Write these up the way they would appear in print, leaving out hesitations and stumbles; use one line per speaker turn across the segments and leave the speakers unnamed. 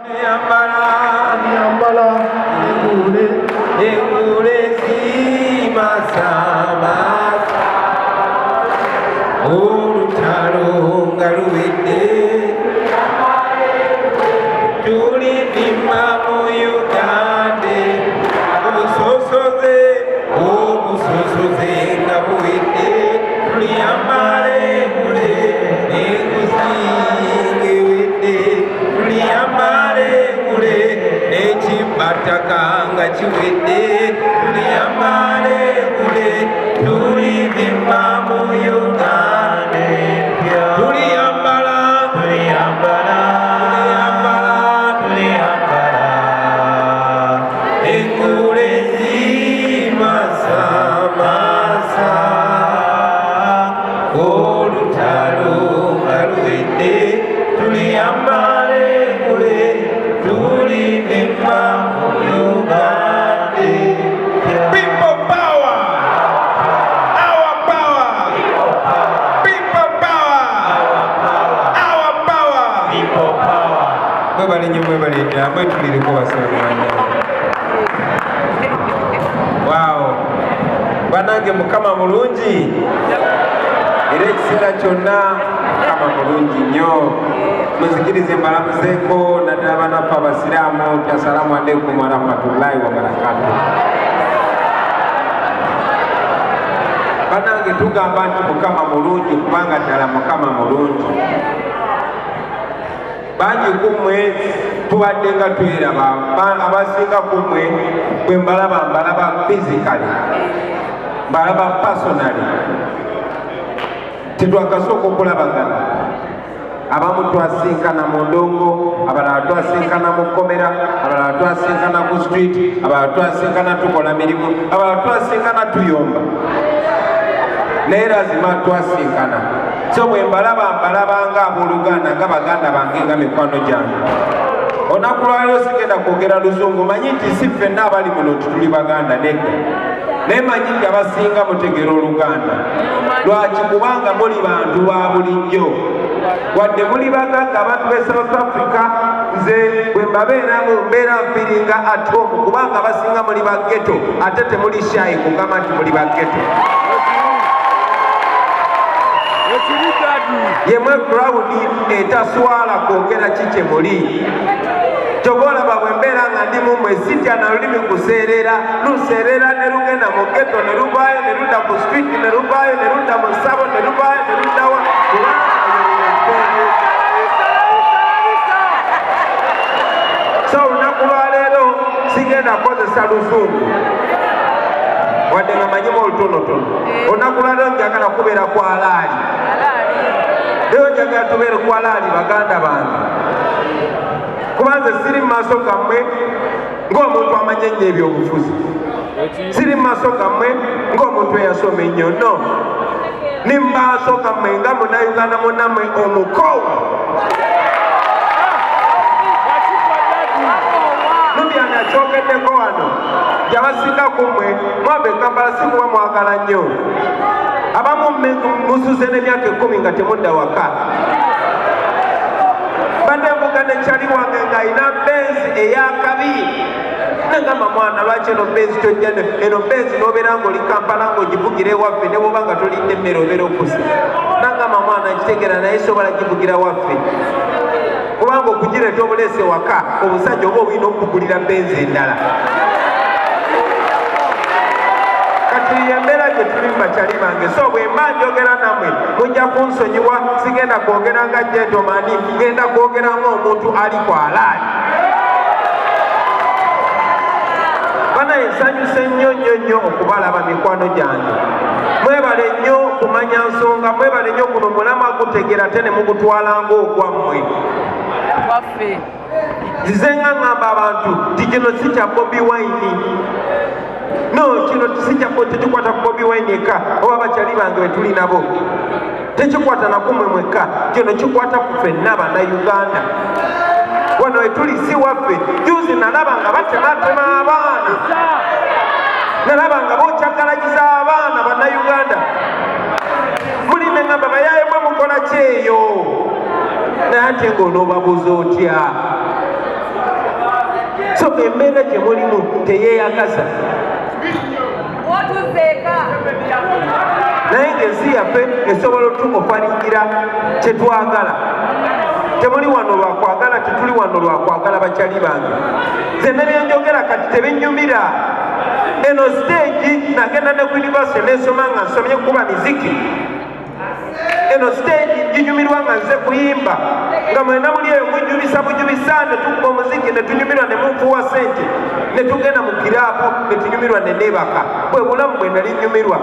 Yambala engule.
Engule zimasamasa, olutalo nga luwedde, tulivimba mu Uganda, obusosoze, obusosoze nga buwedde, tuliyambala engule, enguzi ng'ewedde, tuliyambala engule, n'ekibbattaka nga kiwedde, tuliyambala engule, tulivimba mu Uganda empya. Tuliyambala, tuliyambala, tuliyambala, tuliyambala engule zimasamasa, olutalo nga luwedde, tuliyambala engule, tulivimba mu Uganda empya. People power! Our power! People power! Our power! Mwebale nnyo, mwebale ddala, mwetulireko basaba. Waawo, bannange, Mukama mulungi era ekiseera kyonna Mukama mulungi nnyo. Muzikirize mbalamuzeeko naddala banaffe Abasiraamu nti assalamu alaikum warahmatullahi wabarakatu. Bannange, tugamba nti Mukama mulungi kubanga ddala Mukama mulungi. Bangi ku mmwe tubadde nga tweraba, abasinga ku mmwe bwe mbalaba, mbalaba physically, mbalaba personally, tetwakasooka okulabagana. Abamu twasinkana mu ndongo, abalala twasinkana mu kkomera, abalala twasinkana ku street, abalala twasinkana tukola mirimu, abalala twasinkana tuyomba, naye lazima twasinkana. So bwe mbalaba, mbalaba nga abooluganda, nga baganda bange, nga mikwano gyange. Olunaku lwaleero sigenda kwogera Luzungu. Manyi nti si ffenna abali muno nti tuli Baganda, nedda, naye manyi nti abasinga mutegeera Oluganda. Lwaki? Kubanga muli bantu ba bulijjo, wadde muli bagagga. Abantu b'e South Africa, nze bwe mbabeeramu mbeera nfeelinga at home, kubanga abasinga muli ba ghetto, ate temuli shy kugamba nti muli ba ghetto. Yemwe crowd etaswala kwogera ki kye muli. Kyova olaba bwe mbeera nga ndi mumwe, sitya na lulimi kuseerera, luseerera ne lugenda mu ghetto, ne luvaayo ne ludda ku street, ne luvaayo ne ludda mu ssabo, ne luvaayo ne luddawa, kubanga yoyo. So olunaku lwaleero sigenda kukozesa Luzungu, wadde nga manyimu olutonotono. Olunaku lwaleero njagala kubeera ku alaali. Leero njagala tubeere ku alaali, baganda bange, kuba nze siri mu maaso gammwe ng'omuntu amanyi ennyo ebyobufuzi, siri mu maaso gammwe ng'omuntu eyasoma ennyo, no, ni mu maaso gammwe nga Munnayuganda munnammwe omukoowu. Nubian akyogeddeko wano nti abasinga ku mmwe mwava e Kampala si kuba mwagala nnyo. Abamu musuze n'emyaka 10 nga temudda waka. Badde mvuga ne kyali wange ng'alina Benz eyakabi, nagamba, "Mwana, lwaki eno Benz tojja eno Benz n'obeera ng'oli Kampala ng'ogivugira ewaffe, ne bwoba nga tolidde emmere obeera okuse?" Nagamba, "Mwana, nkitegeera, naye sobola givugira waffe, kubanga okugireeta obuleese waka, obusajja oba obulina okugulira Benz endala." Kati embeera gye tulimu, bakyali bange, so bwe mba njogera nammwe mujja kunsonyiwa. Sigenda kwogera nga gentleman, ngenda kwogera ng'omuntu ali ku alaali. Banaye, nsanyuse nnyo nnyo nnyo okubalaba, mikwano gyange. Mwebale nnyo kumanya nsonga, mwebale nnyo guno mulamwa gutegeera ate ne mugutwala ng'ogwammwe.
Waffe.
Nzize nga ŋŋamba abantu nti kino si kya Bobi Wine, no, kino si kya, tekikwata ku Bobi Wine eka oba bakyali bange be tuli nabo, tekikwata nakumwe mwekka, kino kikwata ku ffenna Bannayuganda. Wano wetuli si waffe. Juzi nalaba nga batematema abaana, nalaba nga bokyagalagiza abaana Bannayuganda. Muli neŋŋamba, "Bayaye mwe mukola kyeyo?" Naye ate ng'onoobabuuza otya? So embeera gye mulimu teyeeyagaza. Naye ng'ensi yaffe esobola otukofalingira kye twagala. Temuli wano lwakwagala, tetuli wano lwakwagala bakyali bange. Nze ne byenjogera kati tebinyumira. Eno stage nagenda ne ku university nensoma nga nsomye kuba miziki. Eno stage ginyumirwa nga nze kuyimba, nga mwena muli eyo mujubisa bujubisa, ne tukuba omuziki ne tunyumirwa ne munfuwa sente ne tugenda mu kiraabu ne tunyumirwa ne neebaka. Bwe bulamu bwe nali nyumirwa.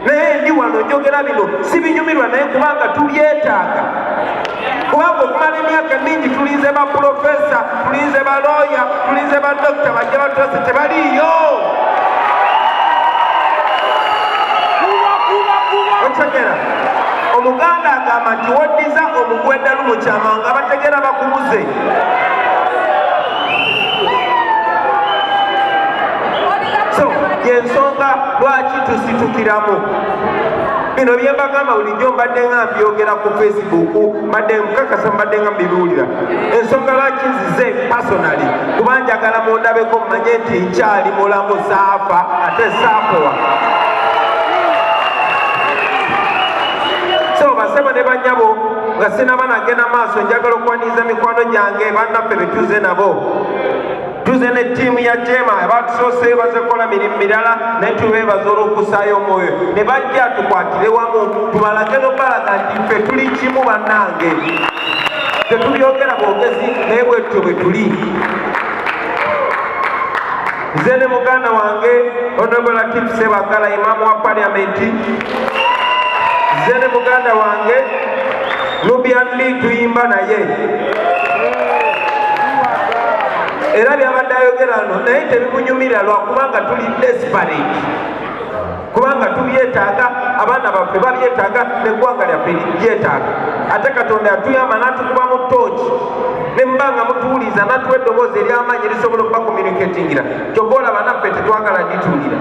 Naye ndi wano njogera bino sibinyumirwa, naye kubanga tubyetaaga, kubanga okumala emyaka mingi tulinze ba pulofesa, tulinze ba looya, tulinze ba dokita bajja batwase, tebaliiyo. Otegera omuganda agamba nti woddiza omugweddalu mu kyama nga bategera bakubuze. So yensonga lwaki tusitukiramu bino byembagamba bulijjo. Mbadde nga mbyogera ku Facebook, mbadde nkakasa, mbadde nga mbibuulira. Ensonga lwaki nzize personally, kuba njagala mundabeko mmanye nti nkyali mulamu, saafa ate saapowa. So basebo ne banyabo, nga sinaba nagenda maaso, njagala okwaniriza mikwano gyange bannaffe betuze nabo. Tuze ne ttiimu ya Jema abatusoose, baze kukola mirimu mirala, naye tubeebaza olw'okusaayo omwoyo ne bajja tukwatire wamu tubalage nobalaga nti ffe tuli kimu. Bannange, tetubyogera bwogezi, naye bwetutyo bwe tuli. Nze ne muganda wange Honorable Latif Sebagala, imaamu wa paliamenti. Nze ne muganda wange Nubian Lee, tuyimba naye era byabadde ayogera no naye tebimunyumira lwakubanga tuli desperate, kubanga tubyetaaga, abaana baffe babyetaaga, neggwanga lyaffe lyetaaga. Ate Katonda yatuyamba n'atukubamu tooki ne muba nga mutuwuliza, n'atuwa eddoboozi ery'amaanyi erisobola okuba communicatingira. Kyova olaba naffe tetwagala dituulira.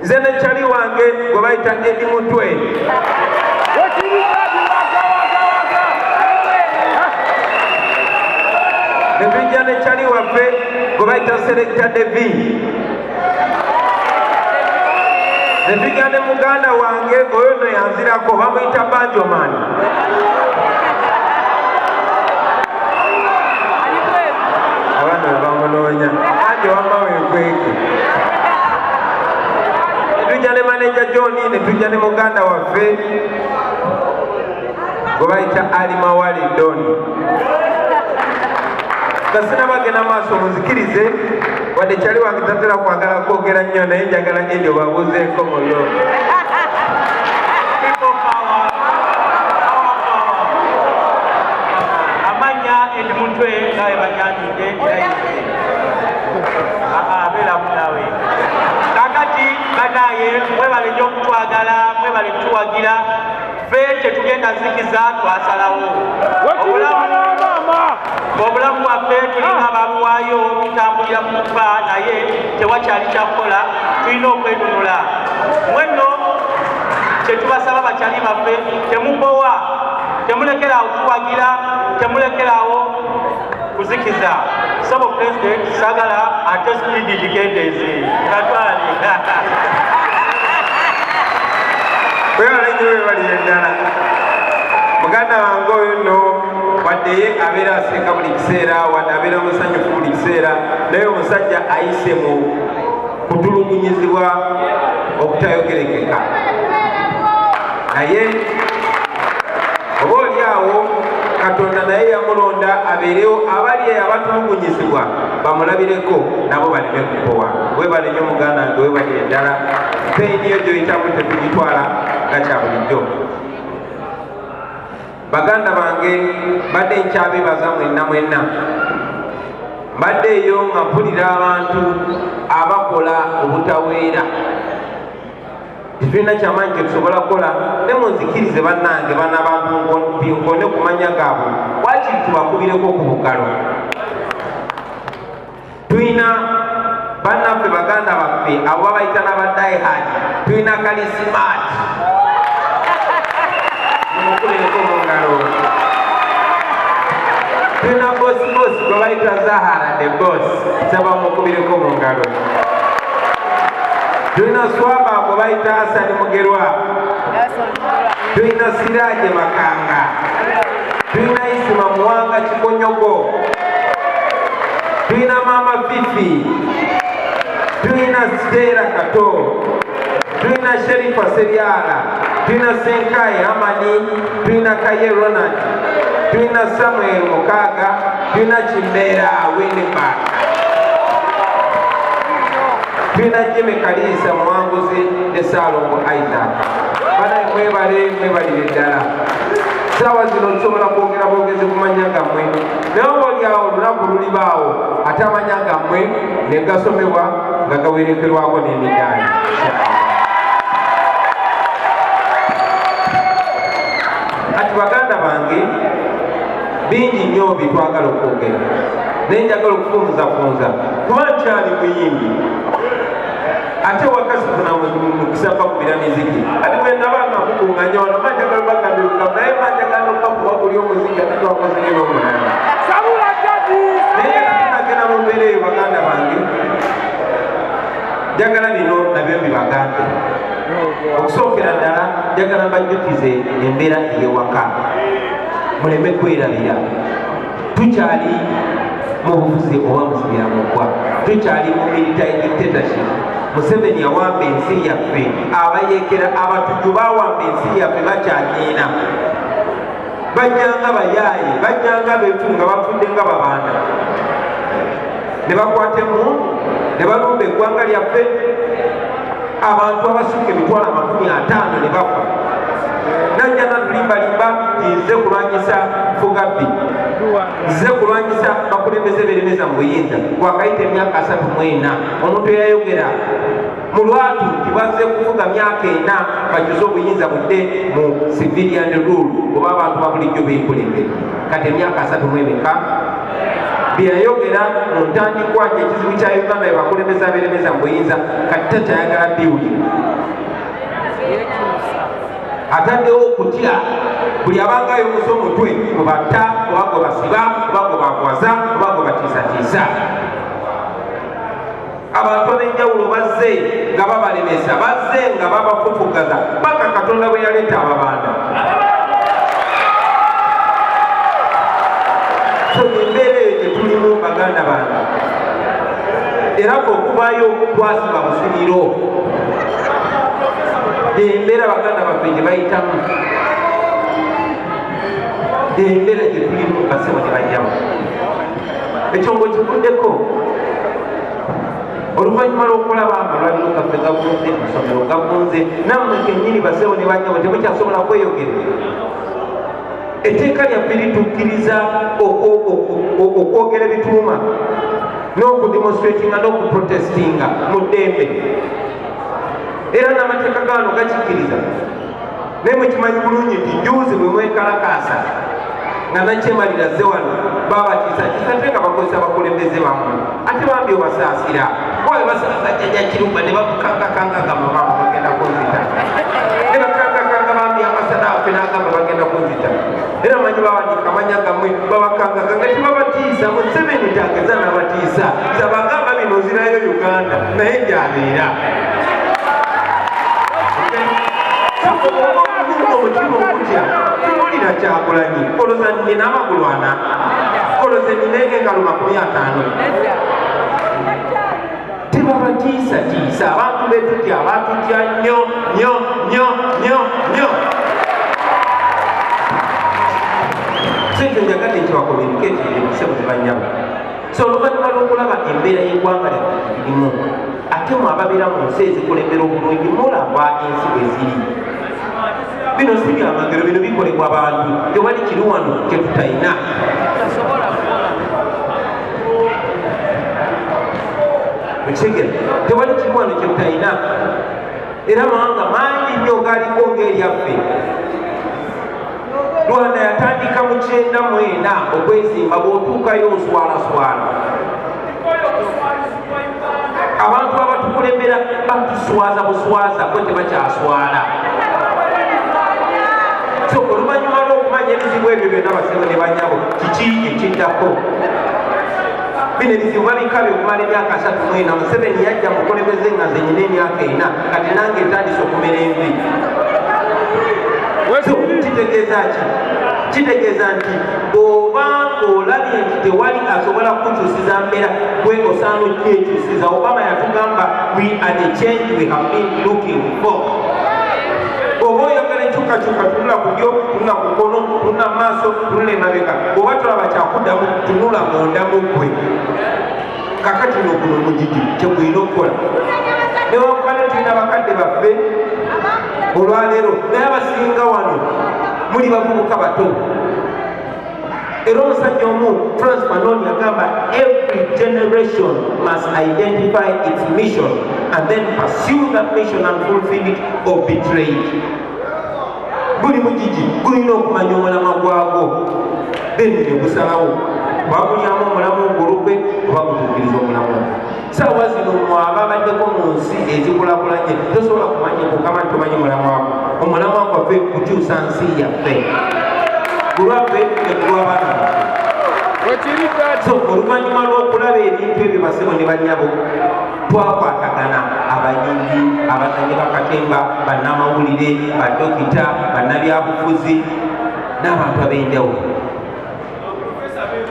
Nze ne kyali wange gwe bayita Edi Mutwe. Ne tujja ne kyali waffe gwe bayita Selector Devi, ne tujja ne muganda wange oyo no yanzirako, bamuyita Banjoman. Abaana bwe bamunoonya anti wamma wekweke. Ne tujja ne manager John, ne tujja ne muganda waffe gwe bayita Ali Mawali Don. Nga sinabagenda maaso, munzikirize, wadde kyali wange tatera kwagala kwogera nnyo, naye njagala Ejo babuuzeeko mulo.
People power, power, power. Amanya Edi Mutwe nga bwe banyanjudde era abeeramu naawe. Kakati banaye, mwebale nnyo okutwagala, mwebale kutuwagira. Ffe tetugenda zikiza, twasalawo. Obulamu bwaffe tulina ababuwaayo, tutambulira mu kufa, naye tewakyali kyakukola, tulina okwenunula. Mwenno kyetubasaba bakyali baffe, temubowa, temulekeraawo tuwagira, temulekerawo kuzikiza. Sabo President, sagala ate speed gikendeeze katwale.
Webale nnyo, webalire ddala. Muganda wange oyo nno, wadde ye abeera aseka buli kiseera, wadde abeera musanyufu buli kiseera, naye omusajja ayise mu kutulugunyizibwa okutayogerekeka, naye oba oli awo Katonda naye yamulonda abeerewo, abali eyo abatulugunyizibwa bamulabireko nabo baleme kupowa. Webale nnyo muganda wange, webalire ddala. Pain yo gyoyitamu tetugitwala nga kya bulijjo. Baganda bange, mbadde nkyabebaza mwenna mwenna. Mbadde eyo nga mpulira abantu abakola obutaweera, tetulina kyamaanyi kyetusobola kukola, ne munzikirize bannange, bana bantu binkone ku manya gaabwe, wakiri tubakubireko ku bugalo. Tulina bannaffe, baganda baffe, abo babayita n'aba diehard. Tulina Kalisimat, mumukubireko mu ngalo. Tulina bosi bosi gwe Gwe bayita Zahara the boss, nsaba mukubireko mu ngalo. Tulina Swaba gwe bayita Hasani Mugerwa, tulina Siraje Makanga, tulina Isima Muwanga Kikonyogo, tulina Maama Fifi, tulina Stella Kato, tulina Sherifa Sebyala, tulina Senkayi Amani, tulina Kaye Ronald, tulina Samuel Mukaaga, tulina Kimbeera Winibak, tulina Jimmy Kaliisa Muwanguzi ne Ssaalongo Isaac. Banaye mwebale, mwebalire ddala. Saawa zino tusobola kwogera bwogezi ku mannya gammwe, naye oba oliawo olunaku lulibaawo ate amannya gammwe ne gasomebwa nga gawerekerwako n'emidaali. Kati baganda bange, bingi nnyo bye twagala okwogera, naye njagala okufunzafunza kuba nkyali muyimbi ate waka sifuna mukisa bakubira miziki. Kati bwe ndaba nga mukunganya wano, mba njagala bagambira, naye mba njagala nokubakuba kuli omuziki ate twakozeyo n'omulala. Naye tunagenda mu mbeera eyo, baganda bange, njagala bino nabyo bibagambe. Okusookera ddala njagala mbajjukize embeera ey'ewaka, muleme kwerabira. Tukyali mu bufuzi oba musibyamuggwa, tukyali mu military dictatorship. Museveni yawamba ensi yaffe, abayeekera abatujju bawamba ensi yaffe, bakyanyiina, bajjanga bayaaye, bajjanga befu nga bafudde nga babanda, ne bakwata emmundu ne balumba eggwanga lyaffe, abantu abasukka 500,000 ne bafa. Najja natulimbalimba nti nze kulwanyisa fugabbi, nze kulwanyisa bakulembeze beremeza mu buyinza. Wakayita emyaka 34, omuntu eyayogera mu lwatu nti bazze kufuga myaka 4 bajuze obuyinza budde mu civilian rule, oba abantu babulijjo beekulembere. Kati emyaka asatu mu emeka byeyayogera mu ntandikwa nti ekizibu kya Uganda bebakulembeza aberemeza mu buyinza, kati takyayagala biwulira. Ataddewo okutya, buli abanga ayomusa omutwe gwe batta, oba gwe basiba, oba gwe bagwaza, oba gwe batiisatiisa. Abantu ab'enjawulo bazze nga babalemesa, bazze nga babafufugaza, paka Katonda bwe yaleeta ababanda. So embeera eyo gye tulimu, baganda bange, era fe okuvaayo twasiba busibiro. Embeera baganda baffe gye bayitamu, embeera gye tulimu, basebo ne banyabo, ekyo ng'okivuddeko oluvannyuma lw'okulaba amalwaliro gaffe gavunze, amasomero gavunze, nammwe kennyini basebo ne banyabo temukyasobola kweyogera. Etteeka lyaffe litukkiriza okwogera ebituluma n'okudemonstratinga n'okuprotestinga mu ddembe, era n'amateeka gaano gakikkiriza. Naye mukimanyi bulungi nti juuzi bwe mwekalakaasa nga nakyemalira zze wano, babatiisatiisa ate nga bakozesa abakulembeze bammwe. Ate bambi obasaasira, kuba basanga jjajja Kirumba ne bamukangakanga, gamba bamba bagenda kunzita, ne bakangakanga bambi amasana affe n'agamba bagenda kunzita. Era manyi bawandiika amanya gammwe, babakangakanga, tebabatiisa. Museveni tageza n'abatiisa zabagamba bino, nzirayo Uganda naye gyabeera omutima okutya. Tuwulira Kyagulanyi, oloza nina amagulu ana, oloze nina engalo 50. Tebabatiisatiisa. Abantu betutya, batutya nnyo nnyo nnyo nnyo nnyo. Sekyo njagadde nti bakominiketi ebisebo ne banyabo. So oluvannyuma lw'okulaba embeera y'eggwanga lyaffe girimu, ate mwe ababeera mu nsi ezikulembera obulungi mulaba ensi bwe ziri. Bino si byamagero, bino bikolebwa bantu. Tewali kiri wano kye tutalina. Okitegera, tewali kiri wano kye tutalina. Era amawanga mangi nnyo galiko ng'eryaffe. Rwanda yatandika mu 94 okwezimba, bw'otuukayo oswalaswala. Abantu abatukulembera batuswaza buswaza, bo tebakyaswala. So oluvannyuma lw'okumanya ebizibu ebyo byonna, basebo ne banyabo, kiki ekiddako? Bino ebizibu babikabye okumala emyaka 34. Museveni yajja mukulembeze nga nze nyina emyaka 4, kati nange ntandise okumera envi. So kitegeeza ki? Kitegeeza nti bw'oba ng'olabye nti tewali asobola kukukyusiza mbeera, gwe osaana okyekyusiza. Obama yatugamba, "We are the change we have been looking for." Bw'oba oyagala enkyukakyuka, tunula ku ddyo, tunula ku kkono, tunula mu maaso, tunula emabega. Bw'oba tolaba kyakuddamu, tunula munda mu ggwe. Kakati no guno omugigi kyegulina okukola. Newankubadde tulina bakadde baffe olwaleero, naye abasinga wano muli bavubuka bato. Era omusajja omu, Frantz Fanon, yagamba, "Every generation must identify its mission and then pursue that mission and fulfill it or betray it." Buli mugigi gulina okumanya omulamwa gwagwo, then ne gusalawo oba gulyamu omulamu ogulugwe oba gutuukiriza omulamu ogwo. Saawa zino mwaba abaddeko mu nsi ezikulakulanye, tosobola kumanya kukama nti tomanyi mulamwagwo. Omulamwa gwaffe kukyusa nsi yaffe, kulwaffe ne kulw'abaana baffe.
Wekiri daddy.
So oluvannyuma lw'okulaba ebintu ebyo, basebo ne bannyabo, twakwatagana abayimbi, abazanyi bakatemba, bannamawulire, badokita, bannabyabufuzi n'abantu ab'enjawulo,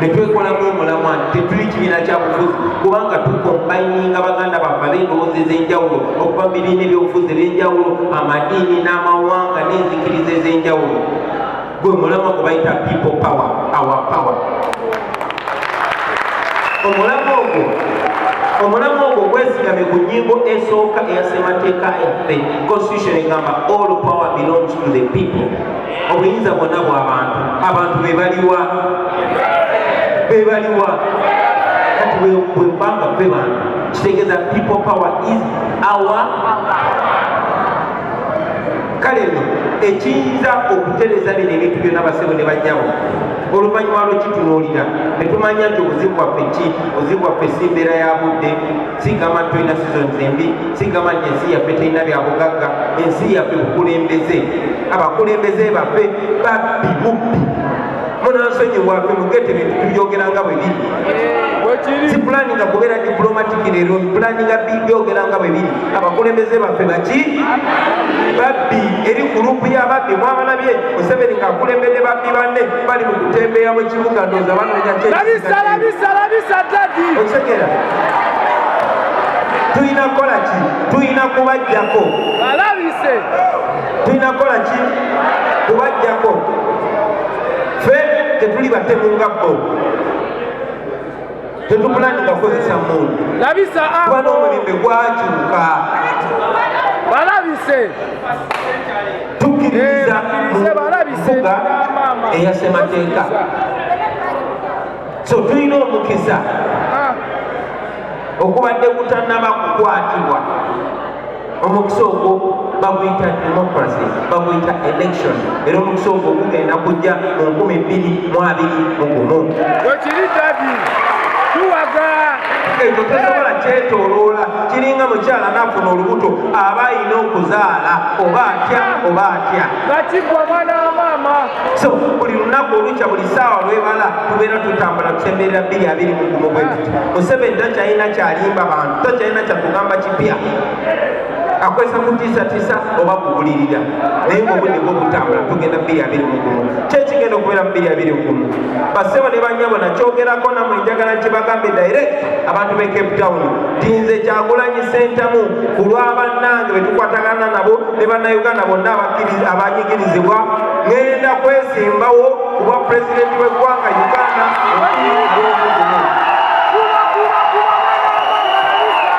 ne twekolamu omulamwa nti tetuli kibiina kya bufuzi, kubanga tucombininga baganda baffe ab'endowooza ez'enjawulo okuva mu bibiina ebyobufuzi eb'enjawulo, amadiini n'amawanga n'enzikiriza ez'enjawulo. Gwe mulamwa gwe bayita People Power, Our Power. Omulamwa ogwo gwesigamye ku nnyingo esooka eya ssemateeka yaffe. Constitution egamba, "All power belongs to the people." Obuyinza bwonna bw'abantu. Abantu be baliwa? Be baliwa? Kati bwebanga ffe bantu, kitegeeza people power is our. Kale nno ekiyinza okutereza bino ebintu byonna, basebo ne bajjabo, oluvannyuma lwekitunuulira ne tumanya nti obuzibu bwaffe ki? Obuzibu bwaffe si mbeera ya budde, sigamba nti tolina seasons embi, sigamba nti ensi yaffe terina byabugagga. Ensi yaffe bukulembeze. Abakulembeze baffe babbi bubbi. Munansonyiwaffe mugete bintu tubyogera nga bwe biri.
Wekiri.
Si planninga kubeera diplomatic leero, planninga byogera nga bwe biri. Abakulembeze baffe baki? Babbi. Eri group y'ababbi. Mwabalabye Museveni ng'akulembedde babbi banne, bali mu kutembeeya mu kibuga, ndowooza banoonya.
Labisa, labisa, labisa daddy.
Okitegeera? Tulina kukola ki? Tulina kubajjako.
Balabise.
Tulina kukola ki? Kubajjako. Ffe tetuli batemu nga bo, tetuplanninga kukozesa mundu.
Labisa.
Kuba
Ako.
n'omulembe gwakyuka.
Balabise.
Tukkiririza mu
Bakkirize, balabise.
mbuga
Maama.
eya ssemateeka. So tulina omukisa
Ah,
okubadde kutannaba kukwatibwa. Omukisa ogwo baguyita democracy, baguyita election. Era omukisa ogwo gugenda kujja mu 2021.
Wekiri daddy. Tuwaga.
Ekyo tosobola kyetooloola. Kiringa mukyala n'afuna olubuto, aba ayina okuzaala, oba atya oba atya.
Bakigwa mwana wa maama.
So buli lunaku olukya, buli ssaawa lwebala, tubeera tutambula tusemberera 2021. Bwe tuti Museveni takyalina kyalimba bantu, takyalina kyatugamba kipya. Akozesa kutiisatiisa oba kubulirira, naye ngaobudde bwo butambula, tugenda 2021. Kyekigenda okubeera mu 2021, basebo ne banyabo, nakyogerako namwe, njagala nkibagambe direct, abantu b'e Cape Town, nti nze Kyagulanyi Sentamu, ku lw'abannange be tukwatagana nabo ne Bannayuganda bonna abanyigirizibwa, ŋŋenda kwesimbawo ku bwa pulezidenti w'eggwanga Uganda ogumu.
Kuba, kuba, kuba mwana wa maama, labisa.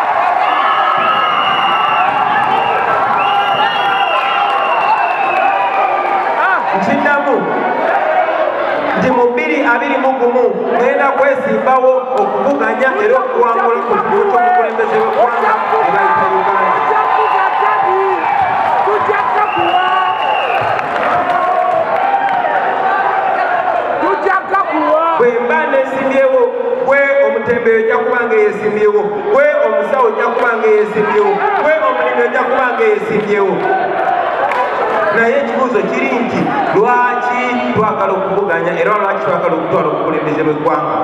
Ah,
Nkiddamu nti mu 2021 ŋŋenda kwesimbawo okuvuganya era okuwangula ku kifo ky'omukulembeze w'eggwanga ebayita Uganda.
Ojja kuba daddy. Tujja kukuwa. Tujja kukuwa.
Bwe mba nesimbyewo, gwe omutembeeyi ojja kuba nga eyesimbyewo, gwe omusawo ojja kuba nga eyesimbyewo, gwe omulimi ojja kuba nga eyesimbyewo. Naye ekibuuzo kiri nti lwaki twagala okuvuganya era lwaki twagala okutwala obukulembeze bw'eggwanga?